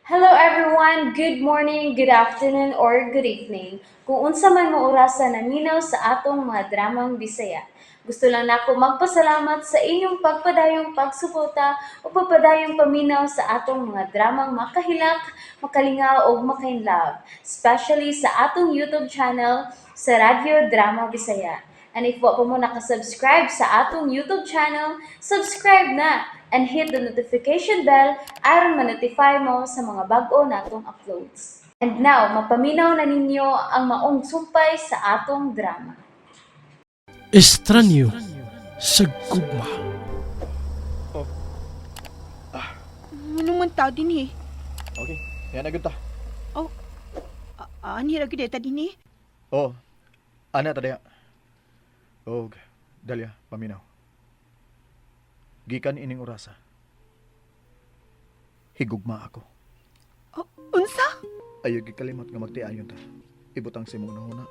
Hello everyone! Good morning, good afternoon, or good evening. Kung unsa man mo orasa naminaw sa atong mga dramang Bisaya. Gusto lang nako magpasalamat sa inyong pagpadayong pagsuporta o pagpadayong paminaw sa atong mga dramang makahilak, makalingaw ug makainlove, especially sa atong YouTube channel sa Radyo Drama Bisaya. And if wa pa mo nakasubscribe sa atong YouTube channel, subscribe na and hit the notification bell aron ma-notify mo sa mga bag-o natong uploads. And now, mapaminaw na ninyo ang maong sumpay sa atong drama. Estranyo sa gugma. Ano man tao din eh. Okay, yan na gud ta. Oh, ani ra gyud ta din eh. Oh, ana ta diha. Og, Dalia, paminaw. Gikan ining orasa. Higugma ako. Oh, unsa? Ayaw gikalimot nga magtiayon ta. Ibutang sa imong nahuna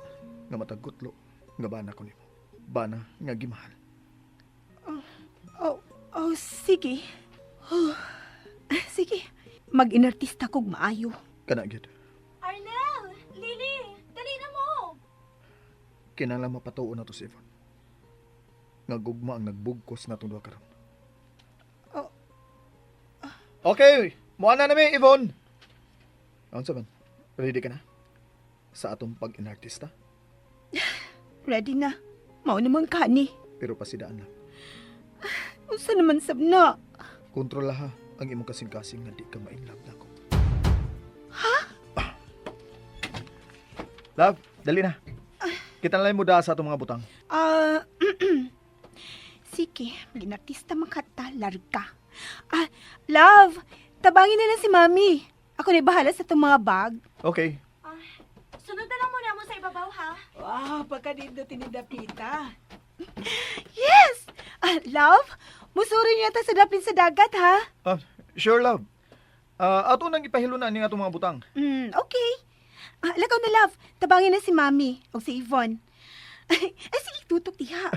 nga matag gutlo nga bana ko nimo. Bana nga gimahal. Oh, oh, sige. Oh, sige. Mag-inartista kog maayo. Kana gyud. Arnel! Lily! Dali na mo! Kinahanglan mapatuo na to si Yvonne. Nga gugma ang nagbugkos natong duha karon. Oh. Okay, muana na mi, Yvonne. Unsa man? Ready ka na? Sa atong pag-inartista? Ready na. Mao naman kani. Pero pasidaan lang. Unsa naman sab na? Kontrola ha ang imong kasing-kasing nga di ka ma-inlove nako. Ha? Love, dali na. Kita na lang mo daa sa atong mga butang. Ah, sige, mag-inartista man ka ta, larga. Ah, love, tabangin na lang si Mami. Ako na bahala sa itong mga bag. Okay. Sunod na lang muna mo sa ibabaw, ha? Wow, pagka dito tinidapita. Yes! Ah, love, musuri niya ta sa dapin sa dagat, ha? Ah, sure, love. Ah, ato nang ipahilo na ning atong mga butang. Okay. Ah, lakaw na, love. Tabangin na si Mami o si Yvonne. Ay, ay sige, tutok diha.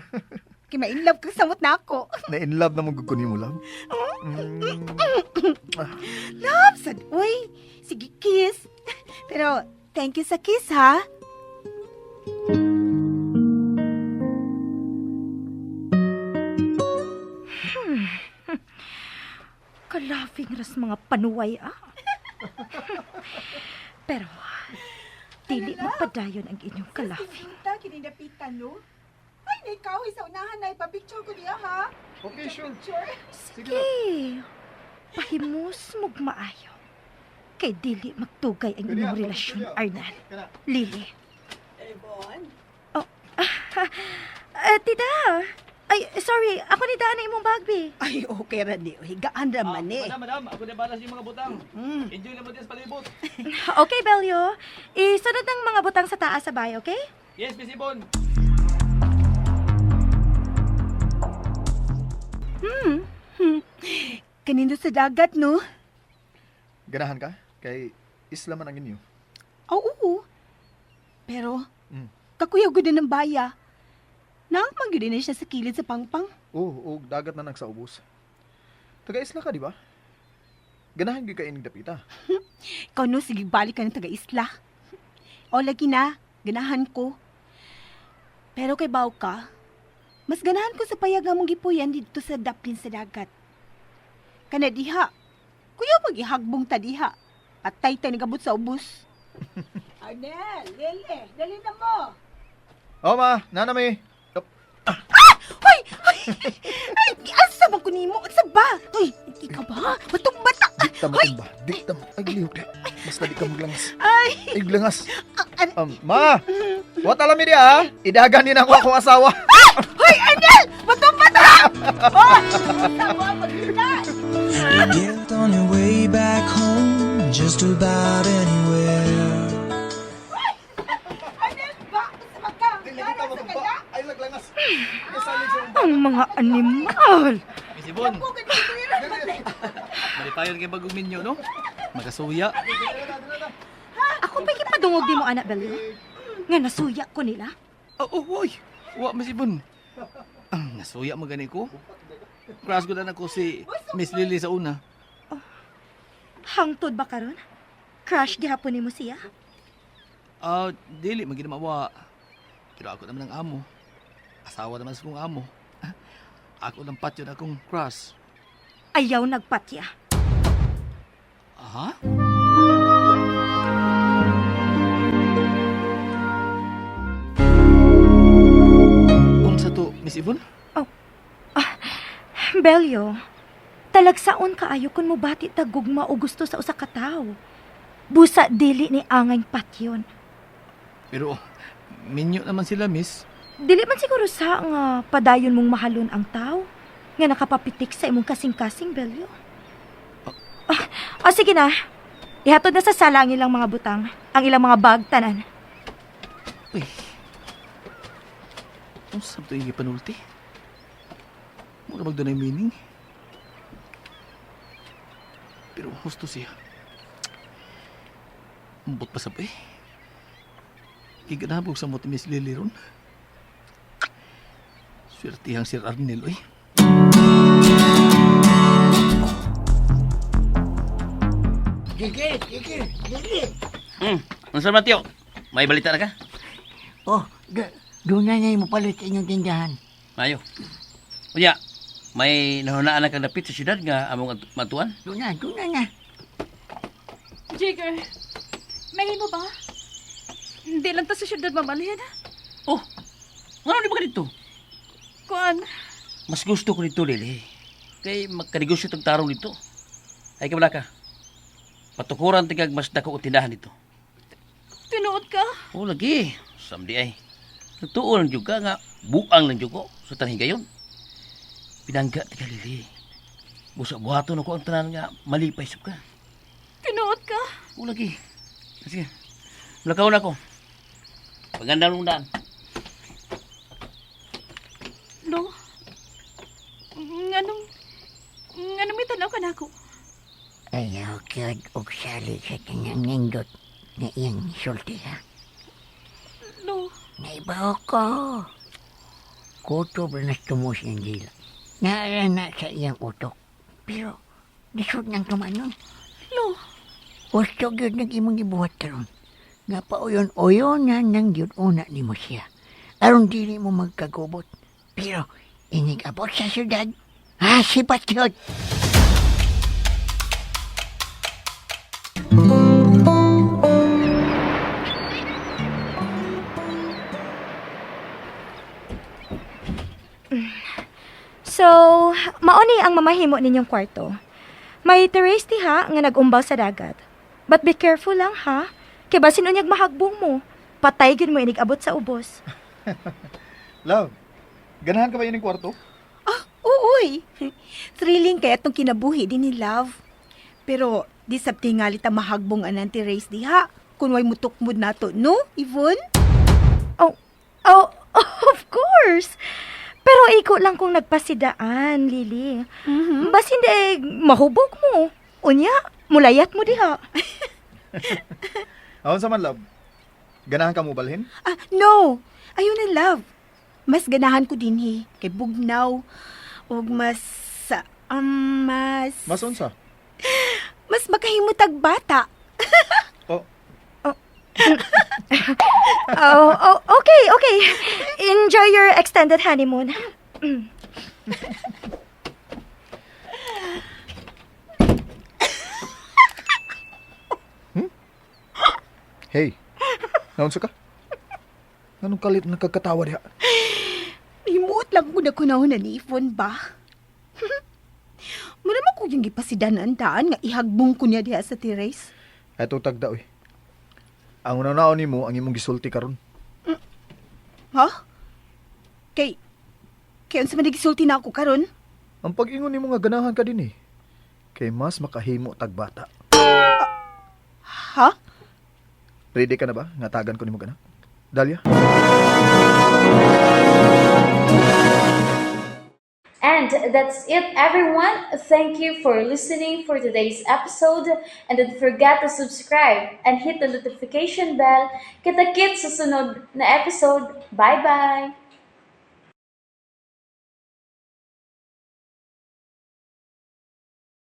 Kay ma-inlove kang samot na ako. Na-in love na mong guguni mo, love. Love, sad, uy. Sige, kiss. Pero, thank you sa kiss, ha? Kalafing ras mga panuway, ah. Pero, dili mapadayon ang inyong kalafing. Tinta, kinidapita, no? Ay, na ikaw, sa unahan na. Ipapicture ko niya, ha? Okay, sure. Picture. Sige, love. Eh, pahimus mog maayo. Kay dili magtugay ang Dali, inyong ah, relasyon, dali, ah. Arnel. Kana. Lily. Yvonne? Oh, tita! Ay, sorry. Ako ni daan na imong bag, bi. Ay, okay ra ni. Higaan ra man eh. Madam, madam, ako na balas yung mga butang. Enjoy na mo din sa palibot. Okay, Belyo. Isunod ang mga butang sa taas sa bahay, okay? Yes, Miss Yvonne. Kanino sa dagat, no? Ganahan ka? Kay isla man ang inyo. Oo, oo. Pero, kakuyaw ko din ng baya. Naamang yun na siya sa kilid sa pangpang. Oh, og dagat na nagsaubos. Taga-isla ka, di ba? Ganahan gyud ka ining dapita. Ikaw no, sige, balik ka ng taga-isla. O, lagi na, ganahan ko. Pero kay Bao ka, mas ganahan ko sa payag nga mong gipuyan dito sa daplin sa dagat. Kana diha, kuya magihagbong ta diha. Patay ta nagabot sa ubos. Arnel, Lele, dali na mo. Oh, ma, nana mi. Oh, Hoy! Hoy! Ay, asa ba ko nimo? Asa ba? Hoy, ikaw ba? Matumba ta! Di ta matumba. Di ta Ay, lihok di. Basta di ka maglangas. Ay! Ay, langas. Ah, Ma, wa tala mi diha, ha? Idagan ni na ako akong asawa. Hoy, Arnel! Matumba ta! Oh! Tawa magkita. You get on your way back home, just about anywhere. Arnel, ba? Asa ba ka? Di lagi ta matumba. Ay, laglangas. Ang mga animal! Miss Yvonne, malipayon kay bagong minyo, no? Magasuya. Ako pa gipadungog di mo, anak Belyo. Nga nasuya ko nila. Oh, oh, oy. Wa, Miss Yvonne. Ah, nasuya mo gani ko. Crush ko na ako si Miss Lily sa una. Hangtod ba karon? Crush gihapon nimo siya? Ah, dili man ginamawa. Pero ako naman ang amo. Asawa naman sa kong amo. Ako lang patyon akong crush. Ayaw nagpatya. Aha? Unsa to, Miss Yvonne? Belyo, talagsaon kaayo kun mobati ta gugma o gusto sa usa ka tawo. Busa dili ni angay patyon. Pero minyo naman sila, miss. Dili man siguro sa nga padayon mong mahalon ang tao nga nakapapitik sa imong kasing-kasing, Belyo. Ah, ah, sige na. Ihatod na sa sala ang ilang mga butang, ang ilang mga bag tanan. Uy. Unsa to yung gipanulti? Mura bag dunay meaning? Pero husto siya. Ambot pa sa eh. Giganabog sa mo ti Miss Lily ron. Swertihang Sir Arnel, oy. Sige, sige, sige. Unsa man tiyo? May balita na ka? Oh, doon na na mo palit sa inyong tindahan. Mayo. Unya, may nahunaan na kang dapit sa syudad nga among matuan? Doon na na. Jigger, may himo ba? Hindi lang ta sa syudad mamalhin. Oh, ngano di ba ka dito? Kuan, Mas gusto ko dito, Lily. Kay magkanegosyo tag tarong dito. Ay kabala ka. Patukuran tigag mas dako og tindahan dito. tinuod ka. Oh, lagi. Samdi ay. Nagtuo lang jud ka nga buang lang jud ko sa tanang higayon. Pinangga tika Lily. Busa buhaton ako ang tanan nga malipay sab ka. Tinuod ka. Oh, lagi. Sige. Mulakaw na ako. Paganda nung daan. No. Nganong nganong may tanaw ka na ako. Ayaw kyod og sali sa tanang nindot na iyang sulti ha. No. Naibaw ko. Kutob na tumos ng dila. Naara na sa iyang utok. Pero, lisod nang tumanon. No. Gusto gyud nag imong gibuhat karon. Nga pauyon-uyon na nang gyud una nimo siya. Aron dili mo magkagubot. Pero inig abot sa syudad, ha sipat gyud. So, mao ni ang mamahimo ninyong kwarto. May terrace diha nga nag-umbaw sa dagat. But be careful lang ha. Kay basin unyag mahagbong mo. Patay gyud mo inig abot sa ubos. Love, ganahan ka ba yun ng kwarto? Ah, uuy. Thrilling kaya itong kinabuhi din ni Love. Pero di sabtingali ta mahagbong anang race diha. Kung way mutukmod nato, no, Yvonne? Oh, oh, of course. Pero iko lang kung nagpasidaan, Lily. Basin di eh, mahubog mo. Unya, mulayat mo diha. Aon sa man, love. Ganahan ka mo balhin? Ah, no. Ayun na, Love. Mas ganahan ko din he. Kay bugnaw. Og mas, mas... Mas unsa? Mas makahimutag bata. Oh, Oh, okay. Enjoy your extended honeymoon. Hey. Naunsa ka? Nganong kalit nagkakatawa diha? Himuot lang ko na kunahon na ni Yvonne ba? Muna mo ko yung gipasidan ang daan nga ihagbong ko niya diha sa terrace. Eto tagda oy. Ang una-unaon nimo ang imong gisulti karon. Ha? Kay unsa man gisulti na ako karon? Ang pag-ingon nimo nga ganahan ka din eh. Kay mas makahimo tag bata. Ha? Ready ka na ba? Nga tagan ko nimo gana. Dalia. And that's it, everyone. Thank you for listening for today's episode. And don't forget to subscribe and hit the notification bell. Kita-kits sa sunod na episode. Bye-bye!